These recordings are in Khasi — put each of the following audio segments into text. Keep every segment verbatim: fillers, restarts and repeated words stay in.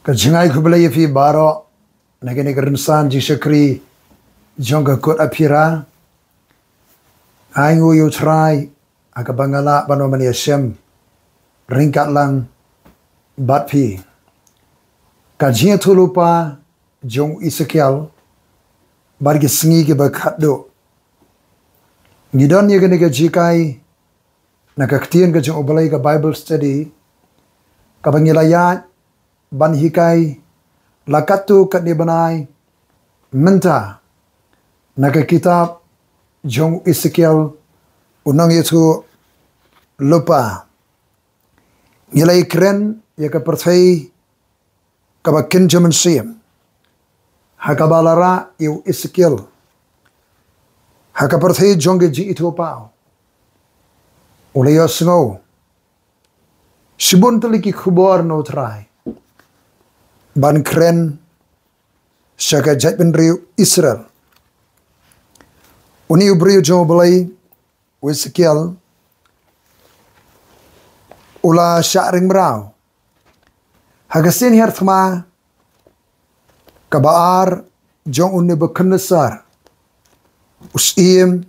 Ka jingai khublei ïa phi baroh na kane ka rynsan jingshakri jong ka kot Aphira. Ai nguh ïa U Trai ha kaba nga lah ban wan ban ïashem ryngkat lang bad phi. Ka jingïathuhlypa jong u Esekiel bad ki sngi kiba khatduh. Ngi don ïa kane ka jinghikai na ka ktien ka jong U Blei, ka Bible study, kaba ngi la ïaid ban hikai la katto katne bnai mynta na ka kitab jong u Esekiel u nongïathuhlypa. Ngi la ïakren ïa ka pyrthei kaba kynja mynsiem ha kaba la rah ïa u Esekiel ha ka pyrthei jong ka jingithuhpaw. U la ïohsngew shibun tylli ki khubor na U Trai ban kren sha ka jaitbynriew Israel. Une u briew jong U Blei, u Esekiel, u la shah ring mraw ha ka sien hiar thma kaba ar jong u Nebuchadnezzar, u syiem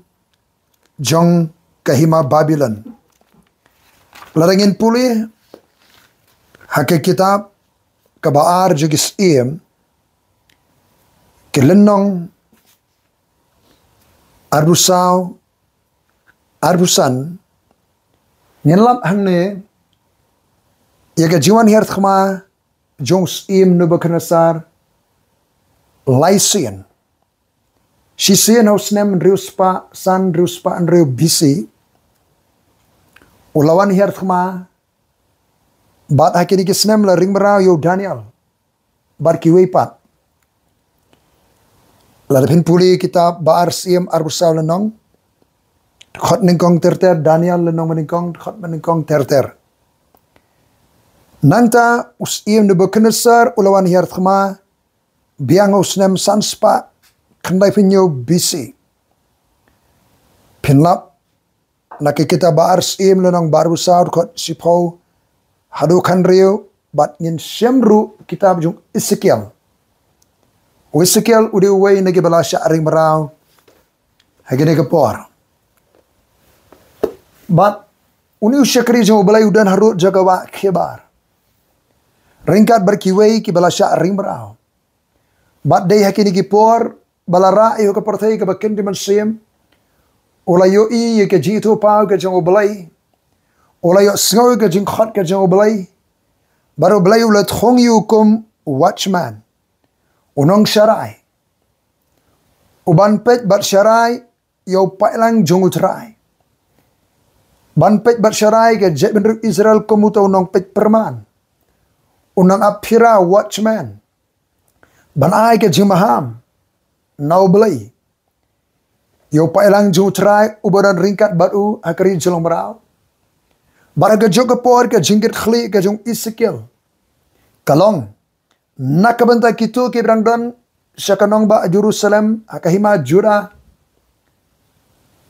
jong ka hima Babilon. Lada ngin pule ha ka kitab kaba ar jong ki syiem, ki lynnong arphew saw, arphew san, ngin lap hangne ïa ka jingwan hiar thma jong u syiem Nebuchadnezzar lai sien. Shisien ha u snem hynriew spah san, hynriew spah hynriew B C, u la wan hiar thma, bad ha kine ki snem la ring mraw ïa u Daniel bad kiwei pat. Lada phin pule kitab Ba Ar Syiem arphew saw lynnong, dkhot nyngkong ter ter, Daniel lynnong ba nyngkong, dkhot ba nyngkong ter ter. Nangta u syiem Nebuchadnezzar u la wan hiar thma biang ha u snem san spah khyndai phew hynñiew B C. Phin lap na ka kitab Ba Ar Syiem lynnong ba arphew saw, dkhot shiphew haduh khathynriew, bad ngin shem ruh kitab jong u Esekiel. U Esekiel u dei uwei na kiba la shah ring mraw ha kane ka por. Bad une u shakri jong U Blei u don harud jaka wah khyndiat ryngkat bad kiwei kiba la shah ring mraw. Bad dei ha kine ki por ba la rah ïa ka pyrthei kaba kynja mynsiem, u la ïohi ïa ka jingithuhpaw ka jong U Blei, u la ïohsngew ïa ka jingkhot ka jong U Blei, bad U Blei u la thung ïa u kum u watchman, u nongsharai, u ban peit bad sharai ïa u paidlang jong U Trai, ban peit bad sharai ka jaitbynriew Israel kum uta u nongpeit pyrman, u nongap phira, watchman, ban ai ka jingmaham na U Blei ïa u paidlang jong U Trai uba don ryngkat bad u ha ka ri jong u mraw. Bad ha kajuh ka por ka jingkitkhlieh ka jong u Esekiel ka long na ka bynta kito kiba dang don sha ka nongbah Jerusalem ha ka hima Judah,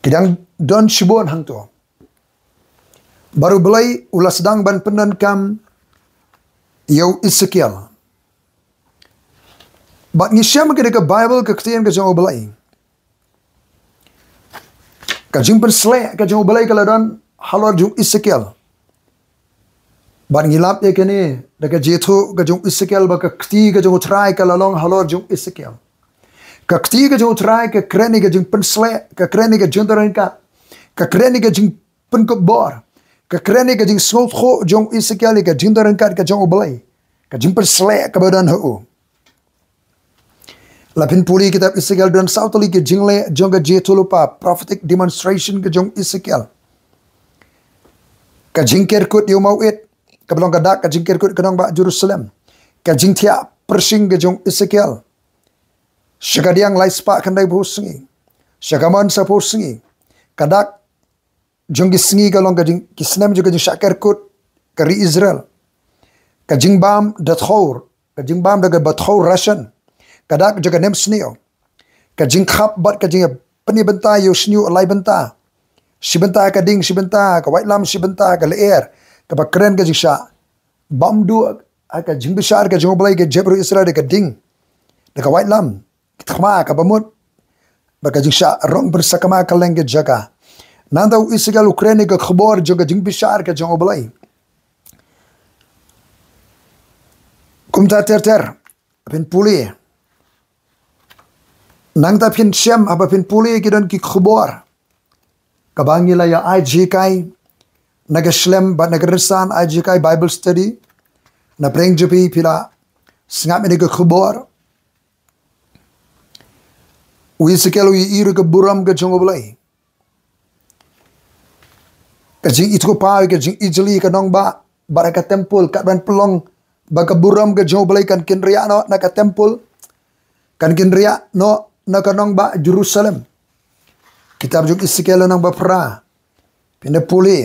ki dang don shibun hangto. Bad U Blei u la sdang ban pyndonkam ïa u Esekiel. Bad ngi shem ka dei ka Bible, ka ktien ka jong U Blei, ka jingpynsleh ka jong U Blei ka la don halor jong u Esekiel. Bad ngi lap ïa kane da ka jingïathuh ka jong u Esekiel, ba ka kti ka jong U Trai ka la long halor jong u Esekiel. Ka kti ka jong U Trai ka kren ïa ka jingpynsleh, ka kren ïa ka jingdon ryngkat, ka kren ïa ka jingpynkup bor, ka kren ïa ka jingsngewthuh jong u Esekiel ïa ka jingdon ryngkat ka jong U Blei, ka jingpynsleh kaba don ha u. La phin pule kitab Esekiel don saw tylli ki jingleh jong ka jingïathuhlypa, prophetic demonstration ka jong u Esekiel. Ka jingker kut ïa u mawit, kaba long ka dak ka jingker kut ka nongbah Jerusalem. Ka jingthiah pyrshing ka jong u Esekiel sha ka diang lai spah khyndai phew sngi, sha ka mon san phew sngi. Ka dak jong ki sngi ka long ka jing, ki snem jong ka jingshah ker kut ka ri Israel. Ka jingbam da thawr, ka jingbam da kaba thawr rashan. Ka dak jong ka nemsniew. Ka jingkhap bad ka jingpynïabynta ïa u sniew lai bynta, shi bynta ka ding, shi bynta ka waitlam, shi bynta ka lyer, kaba kren ka jingshah bam duh ha ka jingbishar ka jong U Blei ka jingïarap Israel da ka ding, da ka waitlam, ki thma kaba mut, bad ka jingshah rong pynsakma kylleng ki jaka. Nangta u Esekiel u kren ïa ka khubor jong ka jingbishar ka jong U Blei. Kumta ter ter, phin pule. Nangta phin shem haba phin pule ki don ki khubor kaba ngi la ïa ai jinghikai na ka shlem bad na ka rynsan, ai jinghikai Bible study. Na pdeng jong phi phi la sngap ïa ka khubor. U Esekiel u ïohi ruh ka burom ka jong U Blei. Ka jingithuhpaw, ka jingijli ka nongbah bad ka templ, ka ban pynlong ba ka burom ka jong U Blei kan kynriah noh na ka templ, kan kynriah noh na ka nongbah Jerusalem. Kitab jong Esekiel lynnong ba phra. Phin da pule.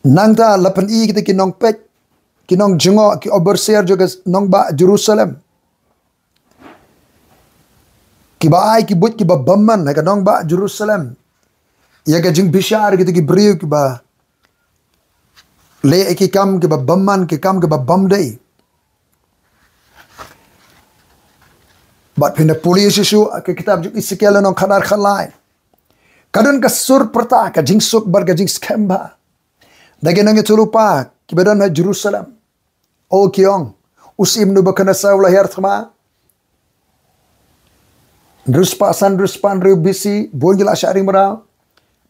Nangta la pyni kita ki nongpeit, ki nongjngoh, ki overseer jong ka nongbah Jerusalem, kiba ai ki buit kiba bymman ha ka nongbah Jerusalem ïa ka jingbishar kita ki briew kiba leh ki kam kiba bymman, ki kam kiba bymdei. Bad phin da pule shisha ha ka kitab jong Esekiel lynnong khatar khatlai. Ka don ka sur pyrta ka jingsuk bad ka jingskhem bha da ki nongïathuhlypa kiba don ha Jerusalem. O ki ong, u syiem Nebukadnesar u la hiar thma. Hynriew spah san, hynriew spah hynriew B C, bun ki la shah ring mraw.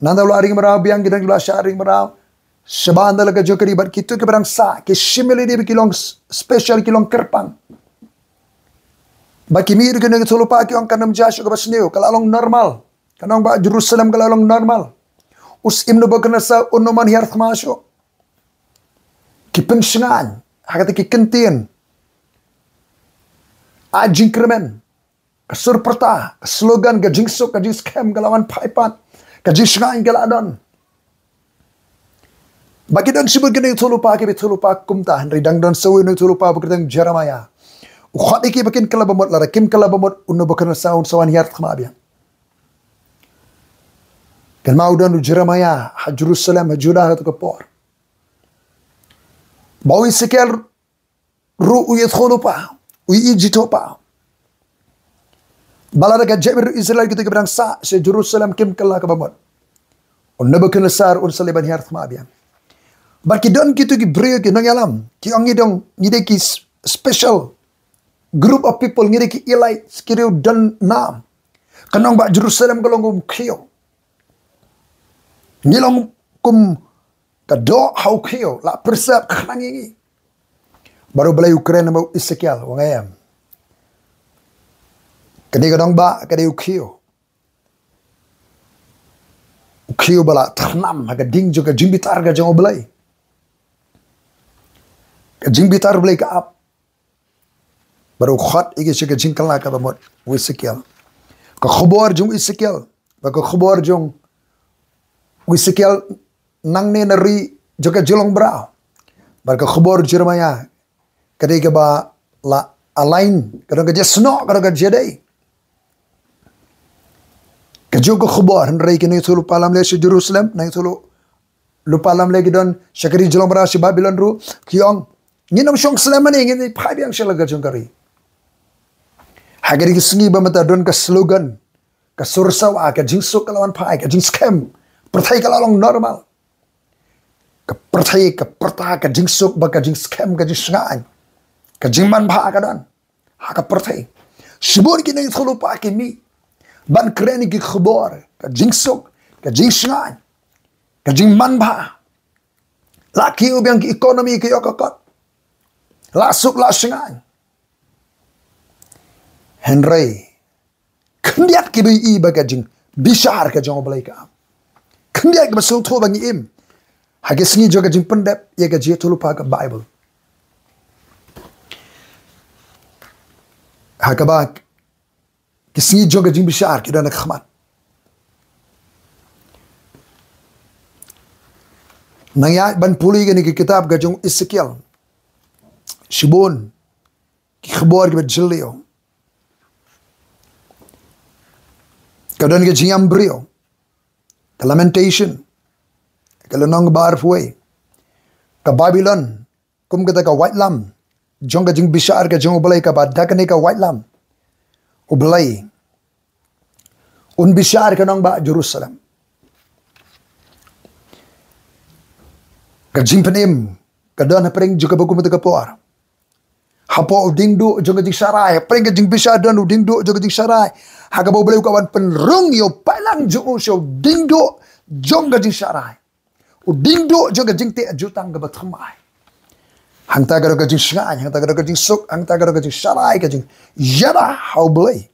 Nangta u la ring mraw biang, ki don ki la shah ring mraw. Shabar da la ka jong ka ri, bad kito kiba dang sah, ki shim ïa lade ba ki long s-, special, ki long kyrpang. Bad ki mih ruh ki nongïathuhlypa ki ong kan ym jia shuh kaba sniew, ka la long normal. Ka nongbah Jerusalem ka la long normal. U syiem Nebukadnesar un ym man hiar thma shuh. Ki pynshngaiñ ha kata ki kyntien, ai jingkyrmen, ka sur pyrta, ka slogan, ka jingsuk, ka jingskhem ka la wan phai pat, ka jingshngaiñ ka la don. Ba ki don shibun ki nongïathuhlypa, kiba ïathuhlypa kumta, hynrei dang don sa uwei u nongïathuhlypa ba kyrteng Jeremiah. U khot ïa ki ba kin kylla ba mut, lada kim kylla ba mut, u Nebukadnesar un sa wan hiar thma biang. Kynmaw u don u Jeremiah ha Jerusalem, ha Judah ha kato ka por. Ba u Esekiel ruh u ïathuhlypa, u ïohi jingthoh paw ba lada ka jaitbynriew Israel kito kiba dang sah sha Jerusalem kim kylla kaba mut, u Nebukadnesar un sa leit ban hiar thma biang. Bad ki don kito ki briew, ki nongïalam, ki ong ngi dang, ngi dei ki s-, special group of people, ngi dei ki elite, ki riewdonnam. Ka nongbah Jerusalem ka long kum u khiew. Ngi long kum ka doh ha u khiew, la preserve khnang ïa ngi. Bad U Blei u kren ha u Esekiel, u ong em, kane ka nongbah ka dei u khiew. U khiew ba la tyrnam ha ka ding jong ka jingbitar ka jong U Blei. Ka jingbitar U Blei ka ap. Bad u khot ïa ki sha ka jingkylla kaba mut, u Esekiel. Ka khubor jong u Esekiel, bad ka khubor jong u Esekiel nangne na ri jong ka jinglong mraw, bad ka khubor Jeremiah, ka dei kaba la align, ka don ka jingsnoh, ka don ka jingïadei. Ka jong ka khubor, hynrei ki nongïathuhlypa lamler sha Jerusalem, nongïathuhlypa lamler ki don sha ka ri jinglong mraw sha Babilon ruh, ki ong, ngin ym shong slem hangne, ngin phai biang sha la ka jong ka ri. Ha kane ka sngi ba mynta don ka slogan, ka sur sawa, ka jingsuk ka la wan phai, ka jingskhem, pyrthei ka la long normal. Ka pyrthei, ka pyrta, ka jingsuk, bad ka jingskhem, ka jingshngaiñ, ka jingmanbha ka don ha ka pyrthei. Shibun ki nongïathuhlypa ki mih ban kren ïa ki khubor ka jingsuk, ka jingshngaiñ, ka jingmanbha. La kiew biang ki economy, ka ïoh ka kot. La suk la shngaiñ. Hynrei khyndiat kiba ïohi ba ka jingbishar ka jong U Blei ka ap. Khyndiat kiba sngewthuh ba ngi im ha ka sngi jong ka jingpyndep ïa ka jingïathuhlypa ka Baibl. Ha kaba ki sngi jong ka jingbishar ki don ha khmat. Nang ïa ban pule kane ka kitab ka jong u Esekiel, shibun ki khubor kiba jylliew. Ka don ka jingïam briew, ka Lamentation, ka lynnong ba arphew wei. Ka Babilon, kum kata ka waitlam jong ka jingbishar ka jong U Blei kaba da kane ka waitlam U Blei un bishar ka nongbah Jerusalem. Ka jingpynim ka don hapdeng jong kaba kum kata ka por. Hapoh u diengduh jong ka jingsharai, hapdeng ka jingbishar don u diengduh jong ka jingsharai. Ha kaba U Blei u kwah ban pynrung ïa u paidlang jong u sha u diengduh jong ka jingsharai. U diengduh jong ka jingteh jutang kaba thymmai. Hangta ka don ka jingshngaiñ, hangta ka don ka jingsuk, hangta ka don ka jingsharai, ka jingïada ha U Blei.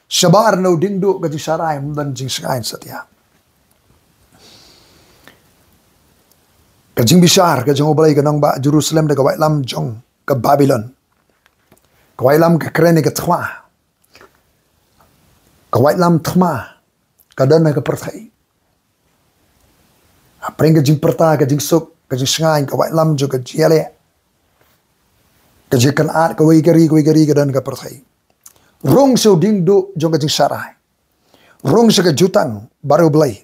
Shabar na u diengduh ka jingsharai ym don jingshngaiñ satia. Ka jingbishar ka jong U Blei ka nongbah Jerusalem da ka waitlam jong ka Babilon. Ka waitlam ka kren ïa ka thma. Ka waitlam thma ka don ha ka pyrthei. Hapdeng ka jingpyrta, ka jingsuk, ka jingshngaiñ, ka waitlam jong ka jingïaleh, ka jingkynad kawei ka ri kawei ka ri ka don ha ka pyrthei. Rung sha u diengduh jong ka jingsharai. Rung sha ka jutang baroh U Blei.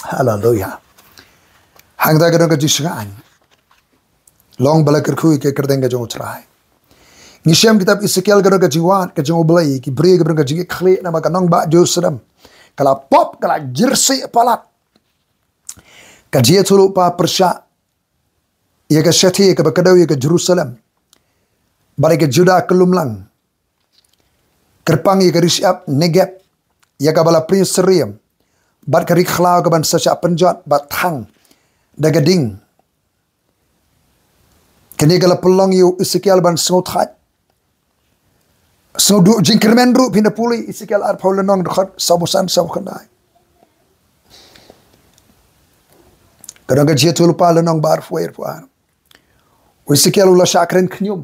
Haleluya. Hangta ka don ka jingshngaiñ. Long ba la kyrkhu ïa ka kyrteng ka jong U Trai. Ngi shem kitab Esekiel ka don ka jingwad ka jong U Blei, ki briew kiba don ka jingkitkhlieh namar ka nongbah Jerusalem ka la pop, ka la jyrsieh palat. Ka jingïathuhlypa pyrshah ïa ka shathie kaba kdew ïa ka Jerusalem bad ïa ka Judah ka lumlang. Kyrpang ïa ka ri shyiap Negeb, ïa kaba la plie syriem, bad ka ri khlaw kaban sa shah pynjot bad thang da ka ding. Kane ka la pynlong ïa u Esekiel ban sngewthait, sngewduh jingkyrmen ruh. Phin da pule Esekiel arphew lynnong, dkhot sawphew san, sawphew khyndai. Ka don ka jingïathuhlypa, lynnong ba arphew wei, arphew ar. U Esekiel u la shah kren khñium,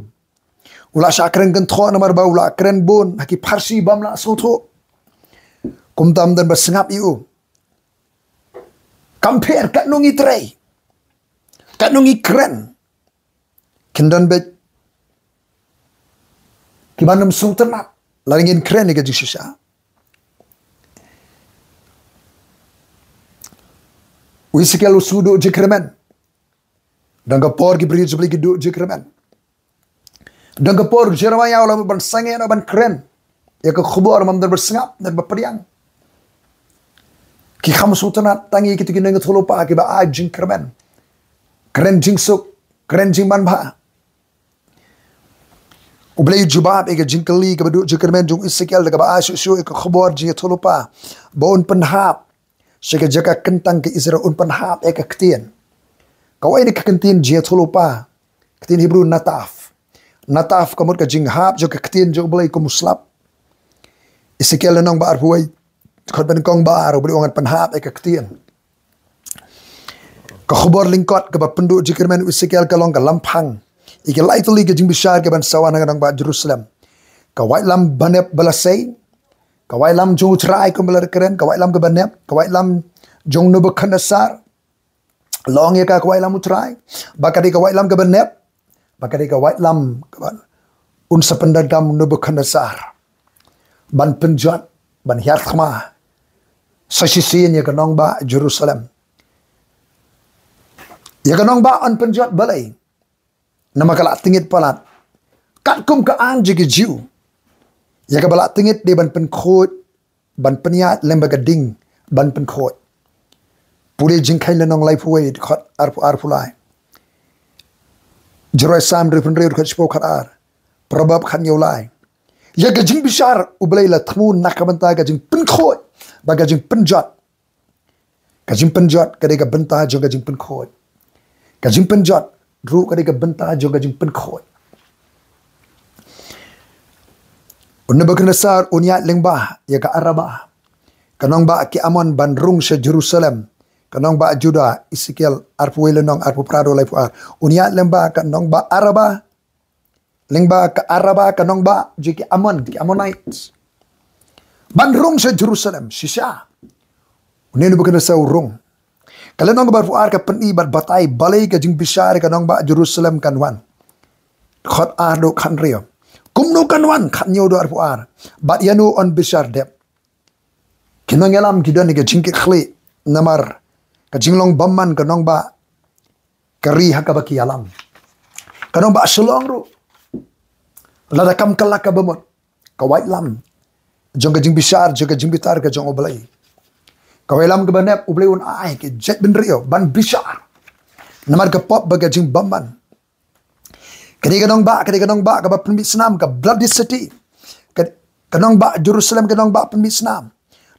u la shah kren kynthoh namar ba u la kren bun ha ki pharshi bym lah sngewthuh. Kumta ym don ba sngap ïa u. Kam pher katno ngi trei, katno ngi kren, kin don beit kiban ym sngewtynnat lada ngin kren ïa ka jingshisha. U Esekiel u sngewduh jingkyrmen. Don ka por ki briew jong U Blei ki duh jingkyrmen. Don ka por Jeremaïah u la mut ban sangeh noh ban kren ïa ka khubor, ym don ba sngap, ym don ba pdiang. Ki kham sngewtynnat tang ïa kito ki nongïathuhlypa kiba ai jingkyrmen, kren jingsuk, kren jingmanbha. U Blei u jubab ïa ka jingkylli kaba duh jingkyrmen jong u Esekiel da kaba ai shuh shuh ïa ka khubor jingïathuhlypa ba un pynhap sha ka jaka kyntang ka Israel, un pynhap ïa ka ktien. Kawei na ka kyntien jingïathuhlypa, ktien Hebru nataf. Nataf ka mut ka jinghap jong ka ktien jong U Blei kum u slap. Esekiel lynnong ba arphew wei, dkhot ba nyngkong ba ar, U Blei u ong ngan pynhap ïa ka ktien. Ka khubor lyngkot kaba pynduh jingkyrmen u Esekiel ka long ka lamphang ïa ki lai tylli ki jingbishar kiban sa wan ha ka nongbah Jerusalem. Ka waitlam banep ba la sei, ka waitlam jong U Trai kumba la kren, ka waitlam kaba nep, ka waitlam jong Nebukhadnesar. La ong ïa ka, ka waitlam U Trai ba ka dei ka waitlam kaba nep, ba ka dei ka waitlam kaba un sa pyndonkam u Nebukhadnesar ban pynjot, ban hiar thma sa shisien ïa ka nongbah Jerusalem. Ïa ka nongbah yn pynjot balei? Namar ka la tyngit palat katkum ka aiñ jong ki Jiw, ïa kaba la tyngit dei ban pynkhuid, ban pynïaid lyngba ka ding ban pynkhuid. Pule Jingkheiñ lynnong laiphew wei, dkhot arphew, arphew lai. Jingrai Salm hynriew phew hynriew, dkhot shiphew khatar. Proverb khathynñiew lai. Ïa ka jingbishar U Blei la thmu na ka bynta ka jingpynkhuid bad ka jingpynjot. Ka jingpynjot ka dei ka bynta jong ka jingpynkhuid. Ka jingpynjot ruh ka dei ka bynta jong ka jingpynkhuid. U Nebukhadnesar un ïaid lyngba ïa ka Arabah, ka nongbah ki Ammon, ban rung sha Jerusalem, ka nongbah Judah. Esekiel arphew wei lynnong arphew phra haduh laiphew ar. Un ïaid lyngba ka nongbah Arabah, lyngba ka Arabah, ka nongbah jong ki Ammon, ki Ammonites, ban rung sha Jerusalem. Shisha une Nebukhadnesar u rung. Ka lynnong kaba arphew ar ka pyni bad batai balei ka jingbishar ïa ka nongbah Jerusalem kan wan. Dkhot ar haduh khathynriew. Kumno kan wan? Khathynñiew haduh arphew ar. Bad ïano yn bishar dep? Ki nongïalam ki don ïa ka jingkitkhlieh namar ka jinglong bymman ka nongbah, ka ri ha kaba ki ïalam. Ka nongbah Shillong ruh, lada kam kylla ka bamut, ka waitlam jong ka jingbishar, jong ka jingbitar ka jong U Blei, ka waitlam kaba nep, U Blei un ai ki jaitbynriew ban bishar namar ka pop bad ka jingbymman. Kane ka nongbah, kane ka nongbah kaba pynmih snam, ka bloody city, ka, ka nongbah Jerusalem, ka nongbah pynmih snam,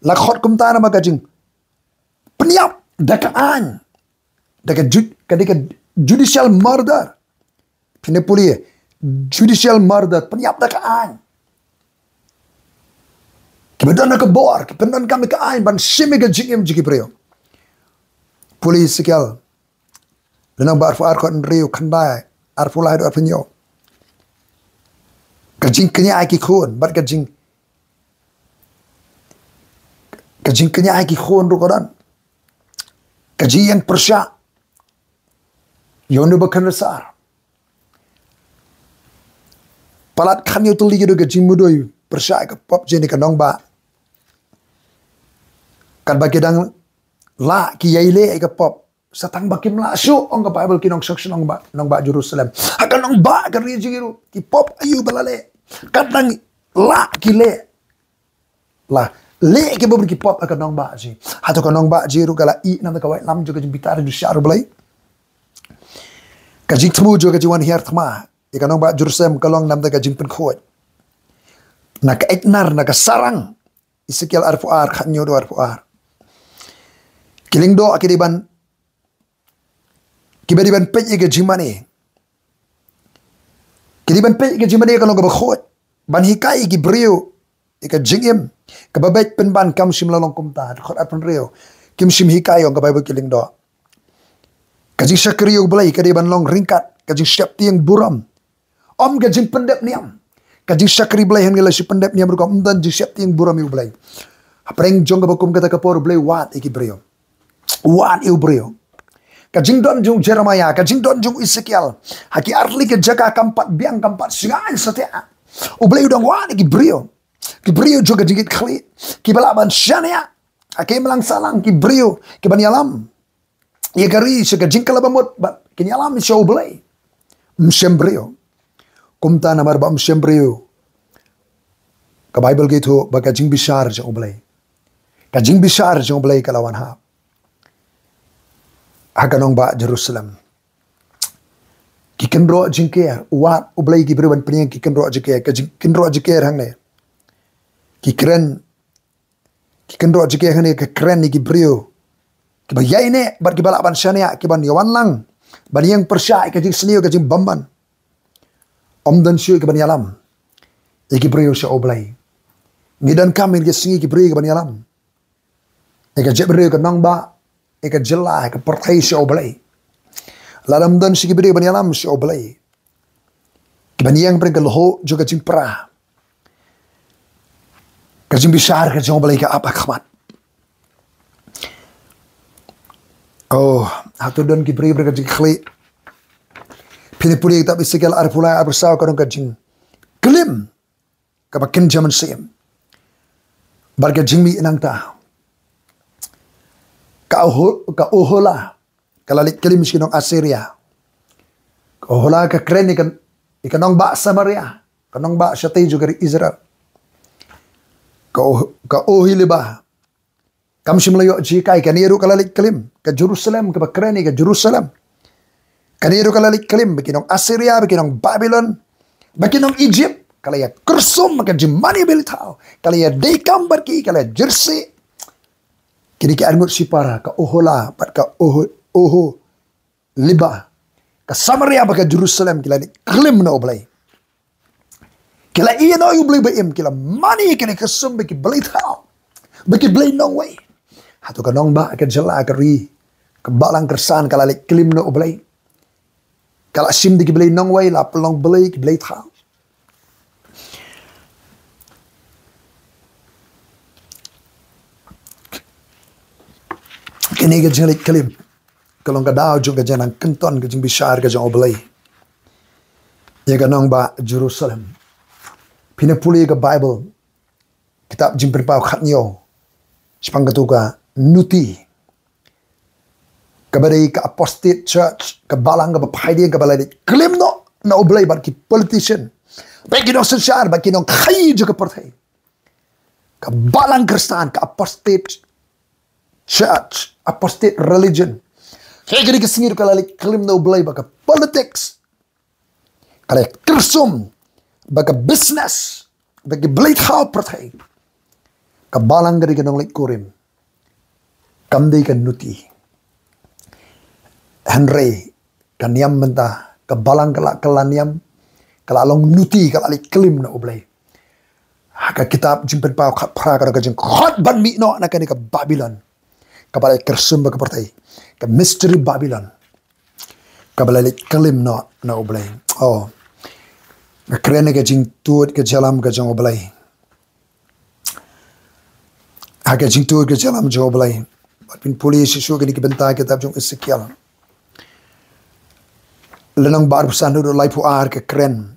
la khot kumta namar ka jingpynïap da ka aiñ, da ka ju-, ka, da ka judicial murder. Phin ïa pule, judicial murder, pynïap da ka aiñ. Kiba don ka bor, ki pyndonkam ïa ka aiñ ban shim ïa ka jingim jong ki briew. Pule Esekiel lynnong ba arphew ar, dkhot hynriew, khyndai, arphew lai haduh arphew hynñiew. Ka jingkñia ïa ki khun bad ka jing, ka jingkñia ïa ki khun ruh ka don. Ka jingïeng pyrshah ïa u Nebukhadnessar. Palat khyndai tylli ki don ka jingmudui pyrshah ïa ka pop jong kane ka nongbah. Katba ki dang lah ki ïai leh ïa ka pop, sa tang ba kim lah shuh, ong ka Baibl, ki nongshong shnong ba, nongbah Jerusalem. Ha ka nongbah ka ri jong ngi ruh, ki pop aïu ba la leh, kat dang lah ki leh, la leh ki bun ki pop ha ka nongbah jong ngi. Hato ka nongbah jong ngi ruh ka la ïeh na ka waitlam jong ka jingbitar jong U Blei? Ka jingthmu jong ka jingwan hiar thma ïa ka nongbah Jerusalem ka long namar ka jingpynkhuid na ka ïaid nar, na ka sarang. Esekiel arphew ar, khathynñiew haduh arphew ar. Ki lyngdoh ki dei ban, kiba dei ban peit ïa ka jingmane, ki dei ban peit ïa ka jingmane ka long kaba khuid, ban hikai ïa ki briew ïa ka jingim. Kaba beit pynban kam shym la long kumta. Dkhot arphew hynriew, kim shym hikai, ong ka Baibl, ki lyngdoh. Ka jingshakri U Blei ka dei ban long ryngkat ka jingsheptieng burom, ym ka jingpyndep niam. Ka jingshakri Blei hangne la shu pyndep niam ruh, kam don jingsheptieng burom ïa U Blei. Hapdeng jong kaba kum kata ka por, U Blei wad ïa ki briew, wad ïa u briew. Ka jingdon jong u Jeremiah, ka jingdon jong u Esekiel, ha ki artylli ki jaka kam pat biang, kam pat shngaiñ satia. U Blei u dang wad ïa ki briew, ki briew jong ka jingkitkhlieh, kiba lah ban shaniah ha ka imlang sahlang, ki briew kiban ïalam ïa ka ri sha ka jingkylla bamut bad kin ïalam sha U Blei. Ym shym briew. Kumta namar ba ym shym briew, ka Baibl ka ïathuh ba ka jingbishar jong U Blei, ka jingbishar jong U Blei ka la wan hap ha ka nongbah Jerusalem. Ki kynroh jingker, wad U Blei ki briew ban pynïeng ki kynroh jingker. Ka jing, kynroh jingker hangne, ki kren, ki kynroh jingker hangne ka kren ïa ki briew kiba ïaineh bad kiba lah ban shaniah, kiban ïawan lang ban ïeng pyrshah ïa ka jingsniew, ka jingbymman. Ym don shuh kiban ïalam ïa ki briew sha U Blei. Ngi donkam ha kine ki sngi ki briew kiban ïalam ïa ka jaitbynriew, ka nongbah, ïa ka jylla, ïa ka pyrthei sha U Blei. Lada ym don shuh ki briew ban ïalam sha U Blei, kiban ïeng pyrshah, ka lyoh jong ka jingpra, ka jingbishar ka jong U Blei ka ap ha khmat. Oh, hato don ki briew ba don ka jingkitkhlieh? Phin ïa pule ïa ka kitab Esekiel arphew lai, arphew saw, ka don ka jingklim kaba kynja mynsiem. Bad ka jingmih nangta, ka Oho-, ka Ohola ka la leit klim sha ki nong Assyria. Ka Ohola ka kren ïa ka, ïa ka nongbah Samaria, ka nongbah shatei jong ka ri Israel. Ka Oh-, ka Oholiba kam shym la ïoh jinghikai, kane ruh ka la leit klim. Ka Jerusalem, kaba kren ïa ka Jerusalem, kane ruh ka la leit klim bad ki nong Assyria, bad ki nong Babilon, bad ki nong Egypt. Ka la ïa kyrsum ha ka jingmane balei thaw, ka la ïa dei kam bad ki, ka la ïa jyrsieh. Kine ki arngut shipara, ka Ohola bad ka Oho-, Oholiba, ka Samaria bad ka Jerusalem, ki la leit klim na U Blei. Ki la ïehnoh ïa U Blei ba im, ki la mane, ki la kyrsum bad ki blei thaw, bad ki blei nongwei. Hato ka nongbah, ka jylla, ka ri, ka balang kyrsan ka la leit klim na U Blei? Ka la shim da ki blei nongwei, la pynlong blei ki blei thaw. Kane ka jingleit klim ka long ka daw jong ka jingnang kynton, ka jingbishar ka jong U Blei ïa ka nongbah Jerusalem. Phin ïa pule ïa ka Baibl, kitab Jingpynpaw khathynñiew, shaphang katu ka nuti kaba dei ka apostate church, ka balang kaba phai dieng, kaba la leit klim noh na U Blei bad ki politician, bad ki nongsynshar, bad ki nongkhaii jong ka pyrthei. Ka balang Khristan, ka apostate church, apostate religion, ha kane ka sngi ruh ka la leit klim na U Blei bad ka politics. Ka la kyrsum bad ka business, bad ki blei thaw pyrthei. Ka balang ka dei ka nongleit kurim, kam dei ka nuti. Hynrei ka niam mynta, ka balang ka la, ka la niam, ka la long nuti, ka la leit klim na U Blei. Ha ka kitab Jingpynpaw khatphra ka dei ka jingkhot ban mih noh na kane ka Babilon, kaba la kyrsum bad ka pyrthei, ka mystery Babilon, kaba la leit klim noh na U Blei. Oh, nga kren ïa ka jingtuid ka jingïalam ka jong U Blei. Ha ka jingtuid ka jingïalam jong U Blei, bad phin pule shuh shuh kine ki bynta kitab jong Esekiel, lynnong ba arphew san haduh laiphew ar, ka kren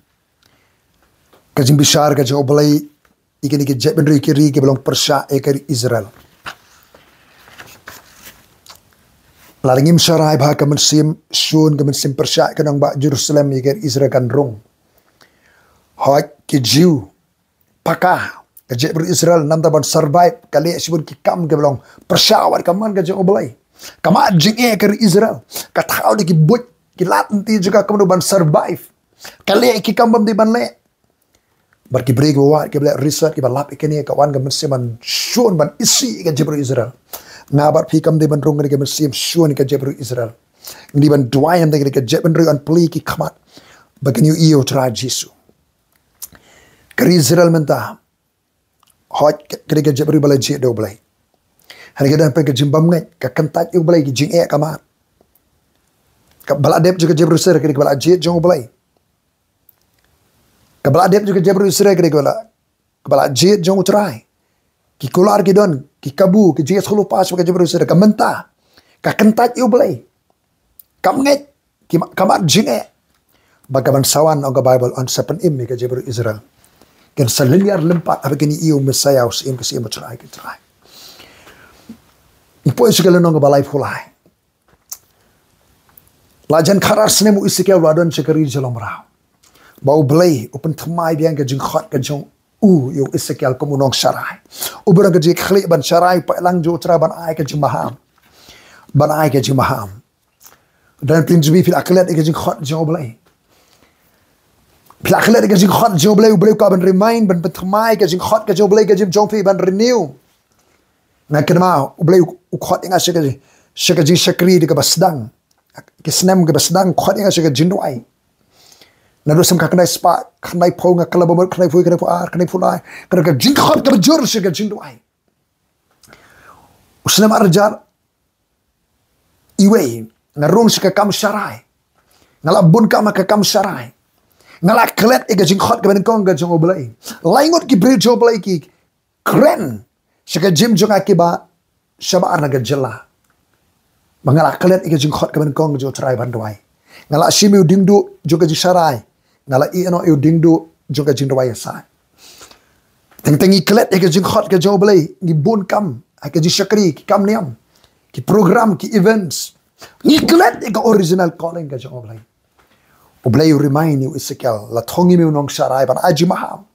ka jingbishar ka jong U Blei ïa kine ki jaitbynriew ki ri kiba long pyrshah ïa ka ri Israel. Lada ngim sharai bha, ka mynsiem shun, ka mynsiem pyrshah ka nongbah Jerusalem ïa ka ri Israel kan rung. Hooid, ki Jiw paka, ka jaitbynriew Israel, namar ban survive, ka leh shibun ki kam kiba long pyrshah wat ka mon ka jong U Blei. Ka mad jingeh ka ri Israel, ka thaw da ki buit, ki lad lynti jong ka kumno ban survive. Ka leh ki kam bym dei ban leh. Bad ki briew kiba wad, kiba leh research, kiba lap ïa kane, ka wan ka mynsiem ban shun, ban isih ïa ka jaitbynriew Israel. Nga bad phi kam dei ban rung ïa ka mynsiem shun ïa ka jaitbynriew Israel. Ngi dei ban duwai namar kane ka jaitbynriew, ban plie ki khmat ba kin ïohi ïa U Trai Jisu. Ka ri Israel mynta, hooid, ka dei ka jaitbynriew ba la jied da U Blei. Hynrei ka don pat ka jingbymngeit, ka kyntait ïa U Blei, ki jingeh ka mad. Kaba la dep jong ka jaitbynriew Israel ka dei kaba la jied jong U Blei. Kaba la dep jong ka jaitbynriew Israel ka dei kaba la, kaba la jied jong U Trai. Ki kular ki don, ki kabu, ki jingïasyllok pass bad ka jaitbynriew Israel. Ka mynta, ka kyntait ïa U Blei, ka bymngeit, ki ma-, ka mad jingeh. Bad kaban sa wan, ong ka Baibl, yn sa pynim ïa ka jaitbynriew Israel. Kin sa lynñiar lympat haba kin ïohi ïa U Messaïah, U Syiem ki syiem, U Trai ki trai. Ngi poi sha ka lynnong kaba laiphew lai. La jan khatar snem u Esekiel u la don sha ka ri jylliew mraw, ba U Blei u pynthymmai biang ka jingkhot ka jong u ïa u Esekiel kum u nongsharai. U ba don ka jingkyrmen ban sharai paidlang jong U Trai, ban ai ka jingmaham, ban ai ka jingmaham. Don pynjbi, phi la klet ïa ka jingkhot jong U Blei? Phi la klet ïa ka jingkhot jong U Blei? U Blei u kwah ban remind, ban pynthymmai ka jingkhot ka jong U Blei, ka jingim jong phi ban renew. Nga kynmaw, U Blei u khot ïa nga sha ka, sha ka jingshakri da kaba sdang. Ki snem kiba sdang, khot ïa nga sha ka jingduwai. Naduh snem khyndai spah khyndaiphew, nga kylla ba mut khyndaiphew, khyndaiphew ar, khyndaiphew lai, ka don ka jingkhot kaba jur sha ka jingduwai. U snem arhajar iwei, nga rung sha ka kam sharai. Nga la bun kam ha ka kam sharai. Nga la klet ïa ka jingkhot kaba nyngkong ka jong U Blei. Lai ngut ki briew jong U Blei ki kren sha ka jingim jong nga, kiba shabar na ka jylla, ba nga la klet ïa ka jingkhot kaba nyngkong jong U Trai ban duwai. Nga la shim ïa u diengduh jong ka jingsharai. Nga la ïeh noh ïa u diengduh jong ka jingduwai ïasaid. Teng teng ngi klet ïa ka jingkhot ka jong U Blei, ngi bun kam ha ka jingshakri, ki kam niam, ki program, ki events. Ngi klet ïa ka original calling ka jong U Blei. U Blei u remind ïa u Esekiel, la thung ïa me u nongsharai ban ai jingmaham.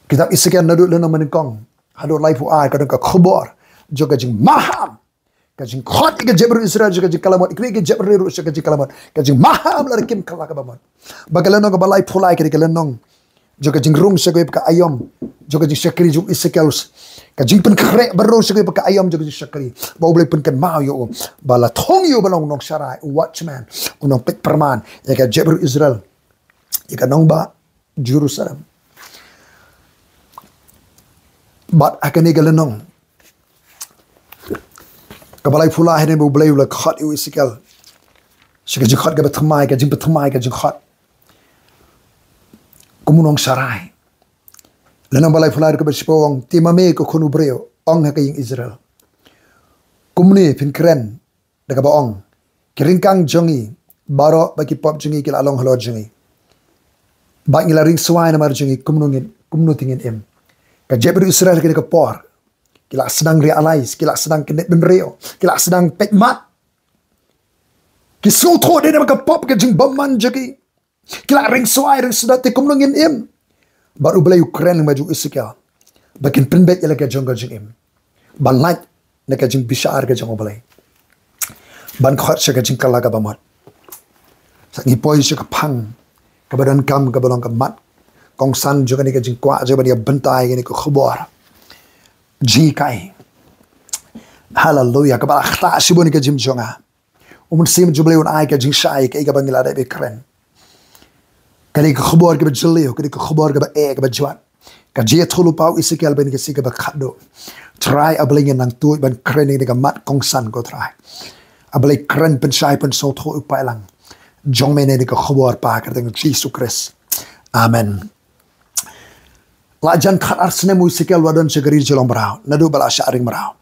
Kitab Esekiel naduh lynnong ba nyngkong haduh laiphew ar, ka don ka khubor jong ka jingmaham, ka jingkhot ïa ka jaitbynriew Israel sha ka jingkhlaimot, ïa ka jaitbynriew ruh sha ka jingkhlaimot, ka jingmaham lada kim kylla kaba mut. Bad ka lynnong kaba laiphew lai ka dei ka lynnong jong ka jingrung sha kawei pat ka aïom jong ka jingshakri jong u Esekiel, ka jingpynkhreh ban rung sha kawei pat ka aïom jong ka jingshakri, ba U Blei u pynkynmaw ïa u ba la thung ïa u ban long u nongsharai, u watchman, u nongpeit pyrman ïa ka jaitbynriew Israel, ïa ka nongbah Jerusalem. Bad ha kane ka lynnong kaba laiphew lai, hynrei ba U Blei u la khot ïa u Esekiel sha ka jingkhot kaba thymmai, ka jingpynthymmai ka jingkhot kum u nongsharai. Lynnong ba laiphew lai, dkhot kaba shiphew ong: Te ma me, ko khun u briew, ong ha ka ïing Israel, kumne phin kren da kaba ong: Ki ryngkang jong ngi baroh bad ki pop jong ngi ki la long halor jong ngi, bad ngi la ring swai namar jong ngi, kumno ngin, kumno te ngin im? Ka jaitbynriew Israel ha kane ka por ki la sdang realize, ki la sdang kyndit bynriew, ki la sdang peit mad. Ki sngewthuh dei namar ka pop ka jingbymman jong ki. Ki la ring swai ring sdot te kumno ngin im. Bad U Blei u kren ba jong u Esekiel ba kin pynbeit ïa la ka jong ka jingim. Ban lait na ka jingbishar ka jong U Blei. Ban khot sha ka jingkylla kaba mut. Sa ngi poi sha ka phang kaba donkam kaba long ka mat kongsan jong kane ka jingkwah jong ban ïa bynta ïa kane ka khubor. Jinghikai. Haleluya. Kaba la ktah shibun ka jingim jong nga. U Mynsiem jong U Blei un ai ka jingshai kaei kaba ngi la dep kren. Kane ka khubor kaba jylliew, kane ka khubor kaba eh, kaba jwat. Ka jingïathuhlypa u Esekiel ba kane ka sngi kaba khatduh. Trai A Blei, ngin nang tuid ban kren ïa kane ka mat kongsan ko Trai. A Blei, kren pynshai pynsngewthuh u paidlang jong me ïa kane ka khubor pa, ha ka kyrteng Jisu Khrist. Amen. La jan khatar snem u Esekiel u la don sha ka ri jylliew mraw, naduh ba la shah ring mraw.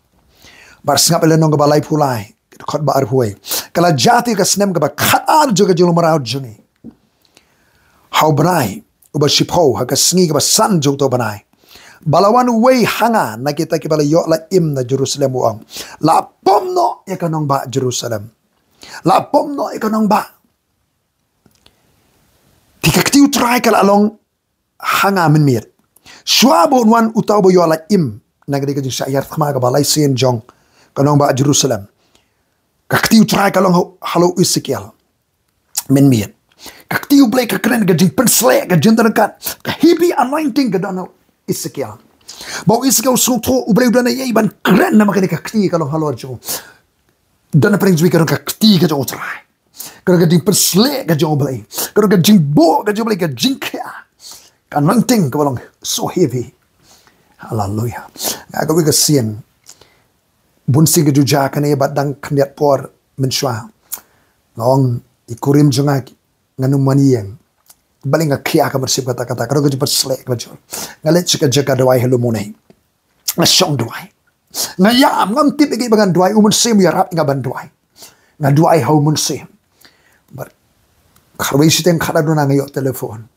Bad sngap ïa la lynnong kaba laiphew lai, dkhot ba arphew wei. Ka la jia te ka snem kaba khatar jong ka jylliew mraw jong ngi. Ha u bnai uba shiphew, ha ka sngi kaba san jong uta u bnai, ba la wan uwei ha nga na kita kiba la ïoh la im na Jerusalem u ong, la pom noh ïa ka nongbah Jerusalem. La pom noh ïa ka nongbah. Te ka kti u Trai ka la long ha nga mynmiet. Shuwa ba un wan uta uba ïoh la im na ka dei ka jingshah ïar thma kaba lai sien jong ka nongbah Jerusalem. Ka kti u Trai ka long ha, halor u Esekiel mynmiet. Ka kti U Blei ka kren ka jingpynsleh, ka jingtyrkat, ka heavy anointing ka don ha u Esekiel. Ba u Esekiel u sngewthuh U Blei u don ha ïa i ban kren namar kane ka kti ka long halor jong u. Don ha pyrshah jong i ka don ka kti ka jong u Trai. Ka don ka jingpynsleh ka jong U Blei. Ka don ka jingbuh ka jong U Blei, ka jingkhia. Ka anointing kaba long so heavy. Haleluya. Nga kawei ka sien. Bun sien ka ju jia kane bad dang khyndiat por mynshuwa. Nga ong i kurim jong nga, ngan ym wan ïeng. Balei nga khia ka mynsiem kata kata, ka don ka jingpynsleh kaba jur. Nga leit sha ka jaka duwai ha Lumone. Nga shong duwai. Nga ïam, ngam tip ïa kaei ba ngan duwai, u Mynsiem u ïarap ïa nga ban duwai. Nga duwai ha u Mynsiem. Bad kharwei shiteng khatar duna nga ïoh telephone.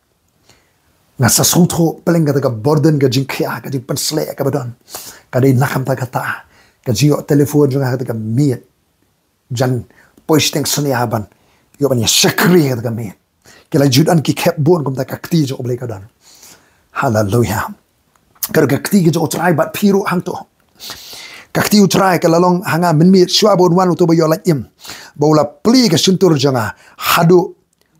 Nga sa sngewthuh pleng kata ka burden, ka jingkhia, ka jingpynsleh kaba don. Ka dei na ka bynta kata ka jingïoh telephone jong nga kata ka miet. Jan poi shiteng snia ban ïoh ban ïa shakri kata ka miet. Ki la ju don ki khep bun kumta, ka kti jong U Blei ka don. Haleluya. Ka don ka kti ka jong U Trai bad phi ruh hangto. Ka kti U Trai ka la long ha nga mynmiet shuwa ba un wan uta uba ïoh la im. Ba u la plie ka shyntur jong nga haduh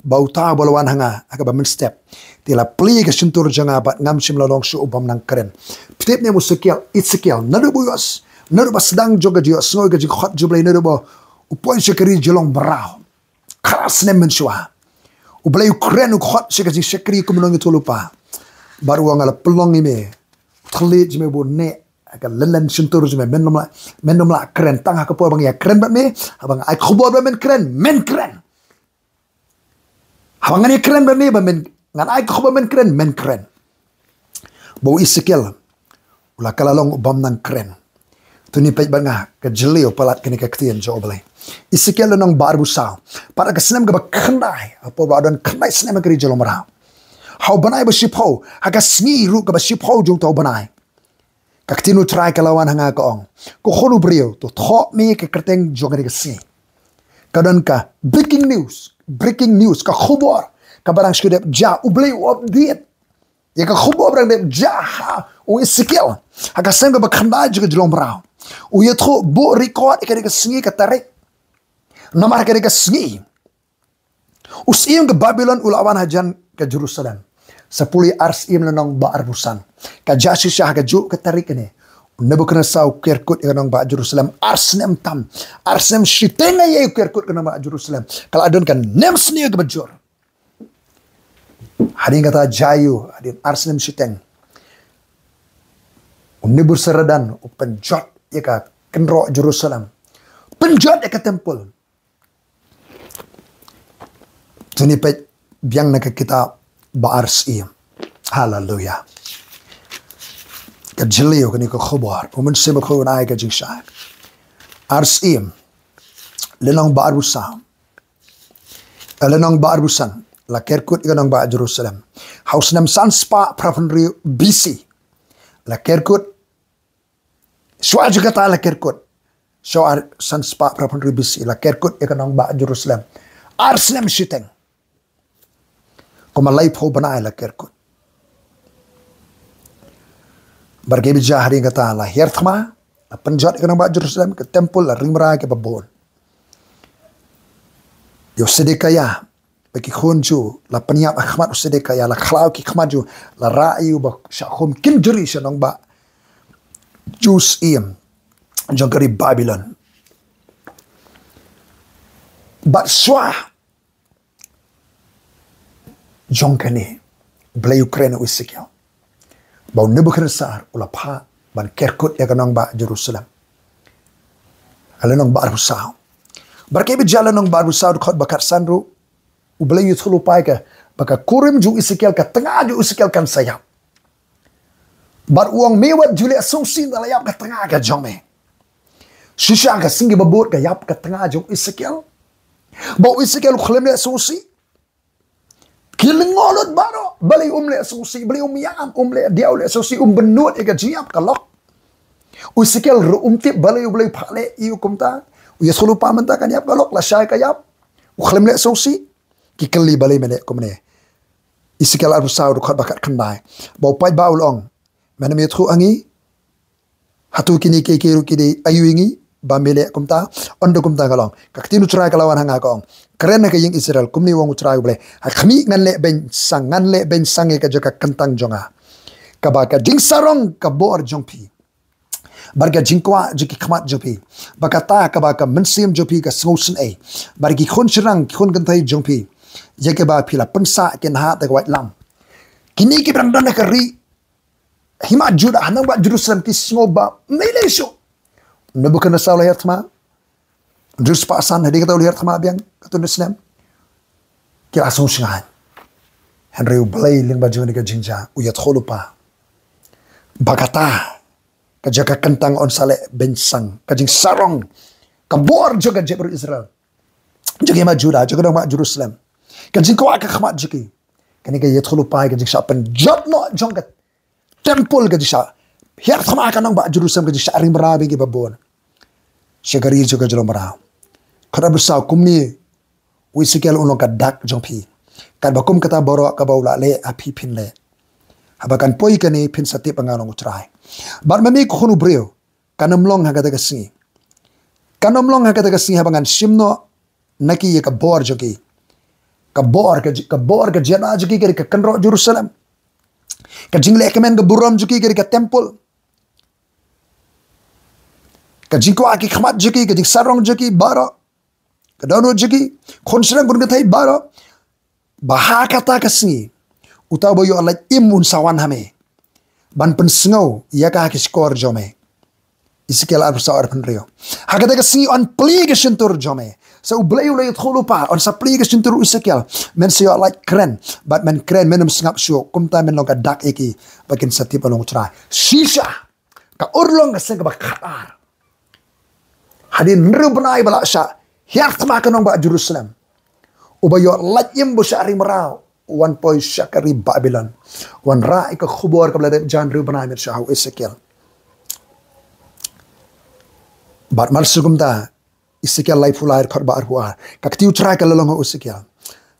ba uta uba la wan ha nga ha kaba mynstep. Te la plie ka shyntur jong nga bad ngam shym la long shuh u bym nang kren. Phi tip ne em u Esekiel, Esekiel, naduh ba u ïoh, naduh ba sdang jong ka jingïohsngew ïa ka jingkhot jong U Blei, naduh ba u poi sha ka ri jylliew mraw. Khatar snem mynshuwa. U Blei u kren, u khot sha ka jingshakri kum u nongïathuhlypa. Bad u ong, nga la pynlong ïa me. U thylliej jong me ba un neh ha ka lyndet shyntur jong me, men ym lah, men ym lah kren. Tang ha ka por ba nga ïakren bad me, haba nga ai khubor ba men kren, men kren. Haba ngan ïakren bad me ba men, ngan ai khubor men kren, men kren. Ba u Esekiel u la kylla long u bym nang kren. To ngin peit bad nga ka jylliew palat kane ka ktien jong U Blei. Esekiel lynnong ba arphew saw. Pat ha ka snem kaba khyndai, ha ka por ba don khyndai snem ha ka ri jylliew mraw. Ha u bnai ba shiphew, ha ka sngi ruh kaba shiphew jong uta u bnai. Ka ktien U Trai ka la wan ha nga, ka ong, ko khun u briew, to thoh me ka kyrteng jong kane ka sngi. Ka don ka breaking news, breaking news, ka khubor kaba dang shu dep jia, U Blei u update ïa ka khubor ba dang dep jia ha u Esekiel ha ka snem kaba khyndai jong ka jylliew mraw. U ïathuh, buh record ïa kane ka sngi, ka tarik. Namar kane ka sngi u syiem ka Babilon u la wan hajan ka Jerusalem. Sa pule Ar Syiem lynnong ba arphew san. Ka jia shisha ha kajuh ka tarik kane. U Nebukhadnessar u ker kut ïa ka nongbah Jerusalem ar snem tam. Ar snem shiteng ïa u ker kut ka nongbah Jerusalem. Ka la don ka nemsniew kaba jur. Hadien kata jia ïa u, hadien ar snem shiteng, u Nebusaradan u pynjot ïa ka kynroh Jerusalem. Pynjot ïa ka temple. To ngin peit biang na ka kitab ba Ar Syiem. Haleluya. Ka jylliew kane ka khubor, u Mynsiem Bakhuid un ai ka jingshai. Ar Syiem lynnong ba arphew saw. Lynnong ba arphew san. La ker kut ïa ka nongbah Jerusalem ha u snem san spah phra phew hynriew B C. La ker kut. Shuwa jong kata la ker kut. Sha ar san spah phra phew hynriew B C la ker kut ïa ka nongbah Jerusalem. Ar snem shiteng. Kumba laiphew bnai la ker kut. Bad ka bjah hadien kata la hiar thma, la pynjot ïa ka nongbah Jerusalem, ka templ, la ring mraw ïa kiba bun. Ïa u Sedekia, bad ki khun jong u, la pynïap ha khmat u Sedekia, la khlaw ki khmat jong u, la rah ïa u ba shah khum kynjri sha nongbah Jerusalem jong ka ri Babilon. Bad shuwa jong kane, Blei u kren ïa u Esekiel ba u Nebukhadnessar u la phah ban ker kut ïa ka nongbah Jerusalem. Ka lynnong ba arphew saw. Bad ka bjah lynnong ba arphew saw, dkhot ba khatsan ruh, U Blei u ïathuhlypa ïa ka ba ka kurim jong u Esekiel, ka tnga jong u Esekiel kan sa ïap. Bad u ong, me wat ju leh sngewsih, ynda la ïap ka tnga ka jong me. Shisha ka sngi ba bud ka ïap ka tnga jong u Esekiel. Bad u Esekiel u khlem leh sngewsih. Ki lyngngoh lut baroh, balei um leh sngewsih, balei um ïam, um leh diaw, leh sngewsih, um bynnud ïa ka jingïap ka lok. U Esekiel ruh um tip balei U Blei u phah leh ïa u kumta. U ïathuhlypa mynta kan ïap ka lok, lashai ka ïap. U khlem leh sngewsih. Ki kylli, balei me leh kumne. Esekiel arphew saw, dkhot ba khatkhyndai. Bad u paidbah u la ong, men ym ïathuh ha ngi? Hato kine kiei kiei ruh ki dei aïu ïa ngi ba me leh kumta? Ynda kumta ka la ong, ka ktien U Trai ka la wan ha nga, ka ong, kren ha ka ïing Israel, kumne u ong U Trai U Blei, ha khmih ngan leh beiñ sang, ngan leh beiñ sang ïa ka jaka kyntang jong nga, kaba ka jingsarong ka bor jong phi, bad ka jingkwah jong ki khmat jong phi, bad kata kaba ka mynsiem jong phi ka sngewsynei, bad ki khun shynrang, ki khun kynthei jong phi, ïa kiba phi la pynsah, kin hap da ka waitlam. Kine kiba dang don ha ka ri hima Judah, ha nongbah Jerusalem, ki sngew ba ym lei lei shuh. Nebukhadnessar u la hiar thma. Darius spah san, hadien kata u la hiar thma biang katto katne snem. Ki la sngew shngaiñ. Hynrei U Blei lyngba jong kane ka jingjia u ïathuhlypa ba kata ka jaka kyntang yn sa leh beiñ sang, ka jingsarong ka bor jong ka jaitbynriew Israel, jong ka hima Judah, jong ka nongbah Jerusalem, ka jingkwah ka khmat jong ki. Kane ka ïathuhlypa ïa ka jingshah pynjot noh jong ka templ, ka jingshah hiar thma ka nongbah Jerusalem, ka jingshah ring mraw biang ïa kiba bun. Sha ka ri jong ka jinglong mraw. Kata ba saw, kumne u Esekiel un long ka dak jong phi. Katba kum kata baroh kaba u la leh ha phi phin leh. Haba kan poi kane phin sa tip ba nga long U Trai. Bad ma me ko khun u briew, kan ym long ha kata ka sngi. Kan ym long ha kata ka sngi haba ngan shim noh na ki ïa ka bor jong ki. Ka bor ka ji-, ka bor ka jaka jong ki ka dei ka kynroh Jerusalem. Ka jingleh kmen ka burom jong ki ka dei ka templ. Ka jingkwah ki khmat jong ki, ka jingsarong jong ki baroh, ka dohnud jong ki, khun shynrang khun kynthei baroh. Ba ha kata ka sngi uta uba ïoh lait im un sa wan ha me ban pynsngew ïa ka ha ki shkor jong me. Esekiel arphew saw, arphew hynriew. Ha kata ka sngi yn plie ka shyntur jong me. Sa U Blei u la ïathuhlypa, yn sa plie ka shyntur u Esekiel. Men sa ïoh lait kren, bad men kren, men ym sngap shuh, kumta men long ka dak ïa ki, ba kin sa tip ba long U Trai. Shisha ka urlong ka seng kaba khatar, hadien hynriew bnai ba la shah hiar thma ka nongbah Jerusalem, uba ïoh lait im ba shah ring mraw u wan poi sha ka ri Babilon, u wan rah ïa ka khubor kaba la dep jan hynriew bnai mynshwa ha u Esekiel. Bad mar shu kumta, Esekiel laiphew lai, dkhot ba arphew ar, ka ktien U Trai ka la long ha u Esekiel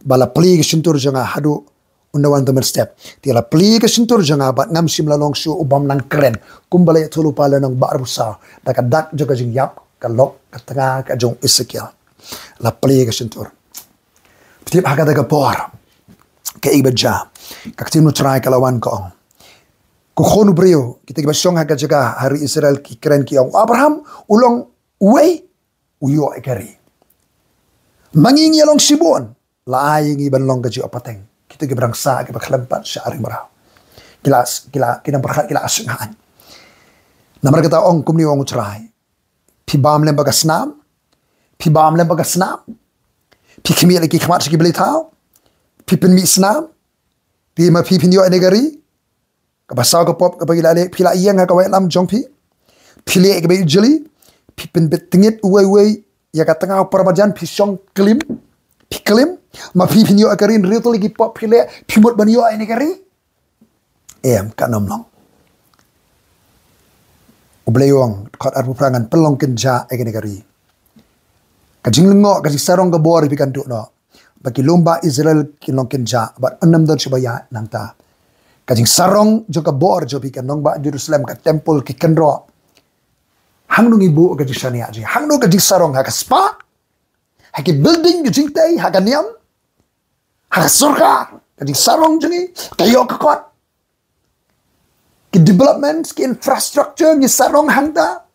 ba la plie ka shyntur jong nga haduh ynda wan te mynstep. Te la plie ka shyntur jong nga bad ngam shym la long shuh u bym nang kren, kumba la ïathuhlypa lynnong ba arphew saw, da ka dak jong ka jingïap ka lok ka tnga ka jong u Esekiel. La plie ka shyntur. Phi tip, ha kata ka por, kaei ba jia? Ka ktien U Trai ka la wan, ka ong, ko khun u briew, kita kiba shong ha ka jaka ha ri Israel ki kren ki ong, u Abraham u long uwei, u ïoh ïa ka ri. Ma ngi ngi ïa long shibun, la ai ïa ngi ban long ka jingïoh pateng. Kita kiba dang sah, kiba khlem pat shah ring mraw, ki la, ki la, ki nang pyrkhat, ki la shngaiñ. Namar kata ong, kumne ong U Trai, phi bam lem bad ka snam, phi bam lem bad ka snam, phi khmih lem ki khmat sha ki blei thaw, phi pynmih snam, phi, ma phi phin ïoh ïa kane ka ri. Kaba saw ka pop kaba phi la leh, phi la ïeng ha ka waitlam jong phi, phi leh kaba ïeit jylliew, phi pynbit tyngit uwei uwei ïa ka tnga u paramarjan, phi shong klim, phi klim, ma phi phin ïoh ïa ka ri? Hynriew tylli ki pop phi leh, phi mut ban ïoh ïa kane ka ri? Em, kan ym long. U Blei u ong, dkhot arphew phra, ngan pynlong kynjah ïa kane ka ri. Ka jinglyngngoh, ka jingsarong ka bor ïa phi kan duh noh. Ba ki lum bah Israel kin long kynjah, bad ym don shuh ba ïaid nangta. Ka jingsarong jong ka bor jong phi, ka nongbah Jerusalem, ka temple, ki kynroh. Hangno ngi buh ka jingshaniah jong ngi? Hangno ka jingsarong, ha ka spah? Ha ki building, ki jingtei, ha ka niam? Ha ka sorkar, ka jingsarong jong ngi, ka ïoh ka kot. Ki developments, ki infrastructure, ngi sarong hangta.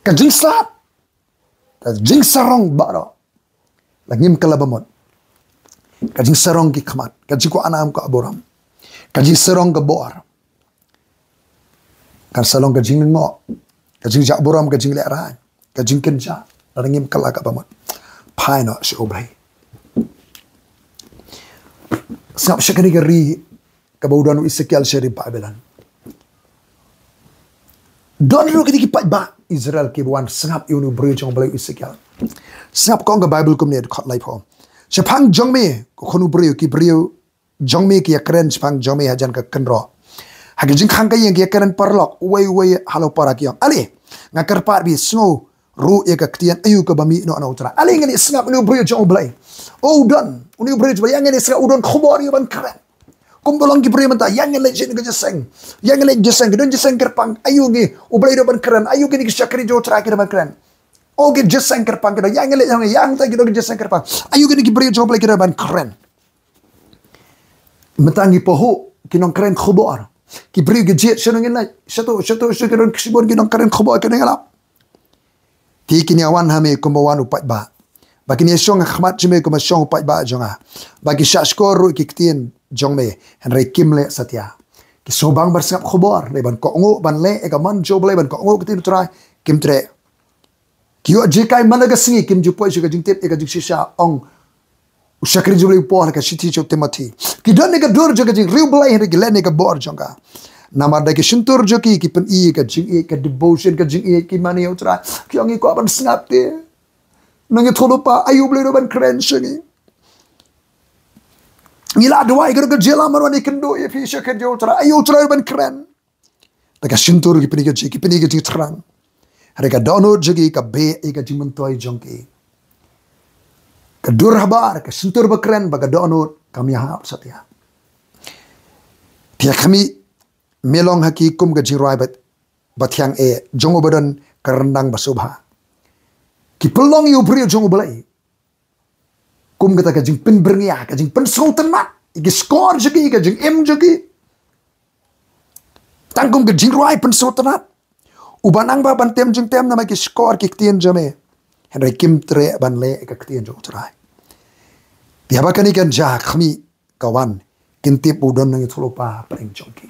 Ka jingslap, ka jingsarong baroh. La ngim kylla ba mut. Ka jingsarong ki khmat, ka jingkwah nam kwah burom. Ka jingsarong ka bor. Kan sa long ka jinglyngngoh, ka jingjah burom, ka jinglehrain, ka jingkynjah. Lada ngim kylla ka ba mut, phai noh sha U Blei. Sngap sha kane ka ri kaba u don u Esekiel, sha ri Babilon. Don ruh kine ki paidbah Israel kiba wan sngap ïa une u briew jong U Blei, u Esekiel. Sngap, ka ong ka Baibl kumne, dkhot laiphew: Shaphang jong me, ko khun u briew, ki briew jong me ki ïakren shaphang jong me hajan ka kynroh. Ha ki jingkhang ka ïing ki ïakren paralok, uwei uwei halor para, ki ong, Ale, nga kyrpad, phi sngew ruh ïa ka ktien aïu kaba mih noh na U Trai. Ale, ngin ïa sngap une u briew jong U Blei. Oh, u don, une u briew jong U Blei, ïa ngin ïa sngap, u don khubor ïa ban kren. Kumba long ki briew mynta, ïa ngin leit sha ka jingïaseng. Ïa ngin leit jingïaseng, ki don jingïaseng kyrpang, aïu ngi, U Blei u dei ban kren, aïu kine ki shakri jong U Trai ki dei ban kren. Oh, ki jingïaseng kyrpang ki don, ïa ngin leit, ïa ngin leit, ïa ngin leit, ki don ki jingïaseng kyrpang. Aïu kine ki briew jong U Blei ki dei ban kren. Mynta ngi pahuh ki nongkren khubor. Ki briew ki jied, shano ngin leit, shato, shato, shato, ki don shibun ki nongkren khubor, ki nongïalap. Te kin ïa wan ha me kumba wan u paidbah. Ba kin ïa shong ha khmat jong me kumba shong u paidbah jong nga. Ba ki shahshkor ruh ïa ki ktien jong me, hynrei kim leh satia. Ki sngewbang ban sngap khubor, hynrei ban kohnguh, ban leh ïa ka mon jong U Blei, ban kohnguh ïa ka ktien U Trai, kim treh. Ki ïoh jinghikai man la ka sngi, kim ju poi sha ka jingtip ïa ka jingshisha, ong u shakri jong U Blei u Paul ha ka shithi jong u Timothi. Ki don ïa ka dur jong ka jingriewblei, hynrei ki leh ïa ka bor jong ka. Namar da ki shyntur jong ki, ki pyni ïa ka jingïeit, ka devotion, ka jingïeit, ki mane ïa U Trai. Ki ong, ngi kwah ban sngap te. Ngi ïathuhlypa, aïu U Blei u dei ban kren sha ngi. Ngi la duwai, ka jylla, mar wan ïakynduh ïa phi sha ka kyrteng jong U Trai, aïu U Trai u dei ban kren. Da ka shyntur ki pyni ka jing, ki pyni ka jingthrang. Hynrei ka dohnud jong ki ka beh ïa ka jingmyntoi jong ki. Ka dur habar, ka shyntur ba kren, bad ka dohnud kam ïahap satia. Te ïa khmih, me long ha ki kum ka jingrwai ba, ba thiang eh, jong uba don ka ryndang ba sngewbha. Ki pynlong ïa u briew jong U Blei kum kata ka jingpynbyrngia, ka jingpynsngewtynnat ïa ki shkor jong ki, ïa ka jingim jong ki. Tang kum ka jingrwai pynsngewtynnat. Uba nang ba ban tem jingtem namar ki shkor ki ktien jong me. Hynrei kim treh ban leh ïa ka ktien jong U Trai. Te haba kane kan jia, khmih, ka wan, kin tip u don nongïathuhlypa hapdeng jong ki.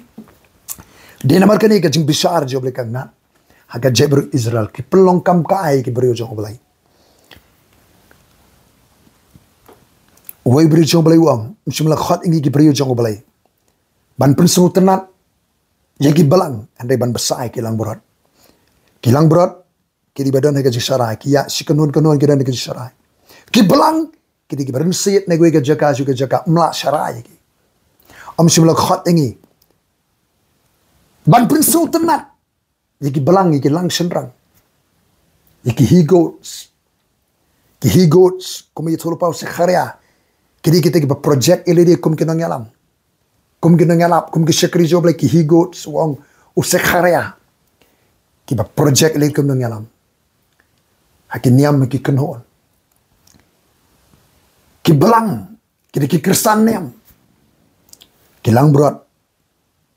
Dei namar kane ka jingbishar jong U Blei ka ngat ha ka jaitbynriew Israel, ki pynlong kam kai ki briew jong U Blei. Uwei u briew jong U Blei u ong, ym shym la khot ïa ngi ki briew jong U Blei ban pynsngewtynnat ïa ki balang, hynrei ban bsa ïa ki langbrot. Ki langbrot, ki dei ba don ha ka jingsharai, ki ïaid shi kynhun kynhun, ki don ha ka jingsharai. Ki balang, ki dei kiba rynsied na kawei ka jaka sha kawei ka jaka, ym lah sharai ïa ki. Ym shym la khot ïa ngi ban pynsngewtynnat ïa ki balang, ïa ki lang shynrang, ïa ki he goats. Ki he goats, kum ïathuhlypa u Sekharia, ki dei kita kiba project ïa lade kum ki nongïalam. Kum ki nongïalap, kum ki shakri jong U Blei, ki he goats, u ong u Sekharia, kiba project ïa lade kum nongïalam ha ki niam, ha ki kynhun. Ki balang, ki dei ki khristan niam. Ki langbrot,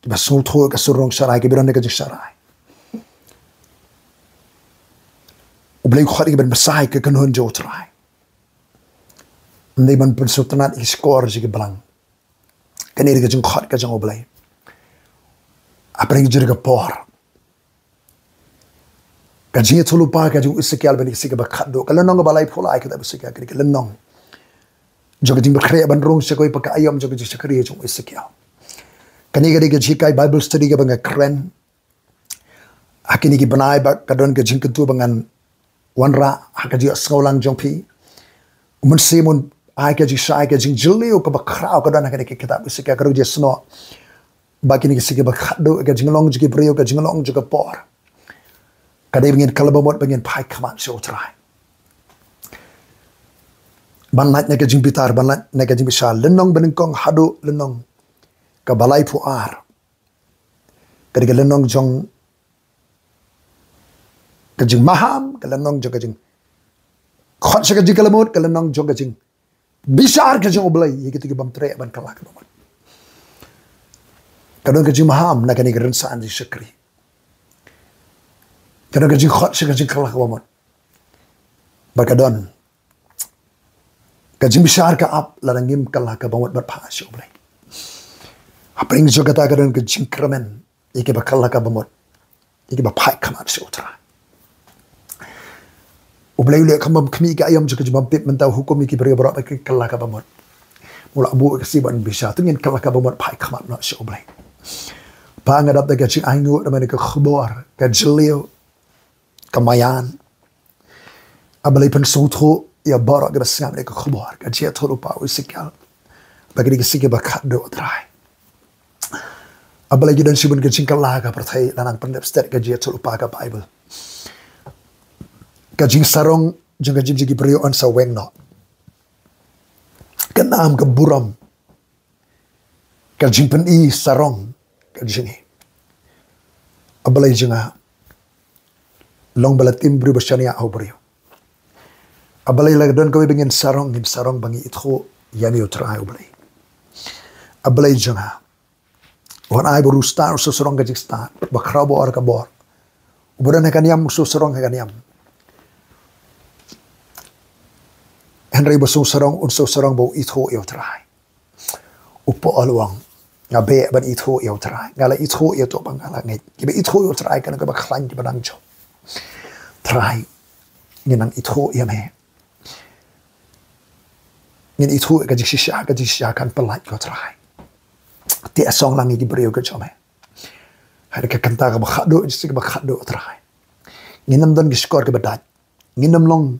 kiba sngewthuh ïa ka sur nongsharai, kiba don ha ka jingsharai. U Blei u khot ïa ki ban bsa ïa ka kynhun jong U Trai. Ym dei ban pynsngewtynnat ïa ki shkor jong ki balang. Kane dei ka jingkhot ka jong U Blei. Hapdeng jong ka por, ka jingïathuhlypa ka jong u Esekiel, bad ka Esekiel ba khatduh, ka lynnong kaba laiphew lai ka kitab Esekiel, ka dei ka lynnong jong ka jingbakhreh ban rung sha kawei pat ka aïom jong ka jingshakri jong u Esekiel. Kane ka dei ka jinghikai Bible study kaba nga kren ha kine ki bnai, bad ka don ka jingkyntu ba ngan wanrah ha ka jingsngewlang jong phi. U Mynsiem un ai ka jingshai, ka jingjylliew kaba khraw ka don ha kane ka kitab Esekiel, ka dei ka jingsnoh. ba kine ki sngi kiba khatduh, ka jinglong jong ki briew, ka jinglong jong ka por, ka dei ba ngin kylla ba mut ba ngin phai khmat sha U Trai. Ban lait na ka jingbitar, ban lait na ka jingbishar, lynnong banyngkong haduh lynnong kaba laiphew ar. Ka dei ka lynnong jong ka jingmaham, ka lynnong jong ka jingkhot sha ka jingkylla ba mut, ka lynnong jong ka jingbishar ka jong U Blei ïa kito ki bym treh ban kylla ka ba mut. Ka don ka jingmaham na kane ka rynsan jingshakri. Ka don ka jingkhot sha ka jingkylla ka ba mut. Bad ka don ka jingbishar ka ap lada ngim kylla ka ba mut bad phai sha U Blei. Hapdeng jong kata ka don ka jingkyrmen ïa kiba kylla ka ba mut, ïa kiba phai khmat sha U Trai. U Blei u leh kum bym khmih ka aïom jong ka jingbymtip, mynta u hukum ïa ki briew baroh ba kin kylla ka ba mut. U la buh ka sngi ban bishar, to ngin kylla ka ba mut, phai khmat noh sha U Blei. Pa, nga dap da ka jingainguh namar ka khubor ka jylliew, ka maïan. A Blei, pynsngewthuh ïa baroh kiba sngap ïa ka khubor ka jingïathuhlypa u Esekiel ba kine ki sngi kiba khatduh, Trai. A Blei, ki don shibun ka jingkylla ka pyrthei, la nang pyndep stet ka jingïathuhlypa ka Baibl. Ka jingsarong jong ka jingim jong ki briew yn sa weng noh. Ka nam ka burom, ka jingpyni sarong ka jingim. A Blei jong nga, long ba la tim briew ba shaniah ha u briew. A Blei, la ka don kawei ba ngin sarong, ngin sarong ba ngi ithuh ïa me, U Trai U Blei. A Blei jong nga, wat ai ba u stad un shu sarong ka jingstad, ba khraw ba or ka bor. Uba don ha ka niam un shu sarong ha ka niam. Hynrei ba shu sarong, un shu sarong ba u ithuh ïa U Trai. U Paul u ong, nga beh ban ithuh ïa U Trai. Nga la ithuh ïa uto uba nga la ngeit. Kiba ithuh ïa U Trai ki long kiba khlaiñ kiba nang jop. Trai, ngin nang ithuh ïa me. Ngin ithuh ïa ka jingshisha, ka jingshisha kan pyllait, ko Trai. Te song lang ïa ki briew ka jong me. Ha ka kynta kaba khatduh, jingstad kaba khatduh, Trai. Ngin ym don ki shkor kiba dait. Ngin ym long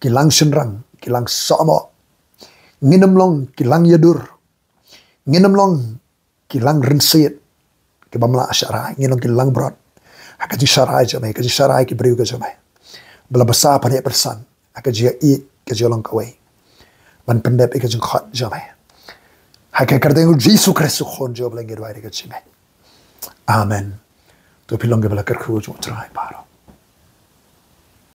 ki lang shynrang, ki lang sohmoh. Ngin ym long ki lang ïadur. Ngin ym long ki lang rynsied, ki bym lah sharai, ngin long ki lang brot. Ha ka jingsharai jong me, ka jingsharai ki briew ka jong me. Ba la bsa pynheh pynsan ha ka jingïeit, ka jinglong kawei ban pyndep ïa ka jingkhot jong me. Ha ka kyrteng U Jisu Khrist U Khun jong U Blei ngi duwai da ka jingngeit. Amen. To phi long kiba la kyrkhu jong U Trai baroh.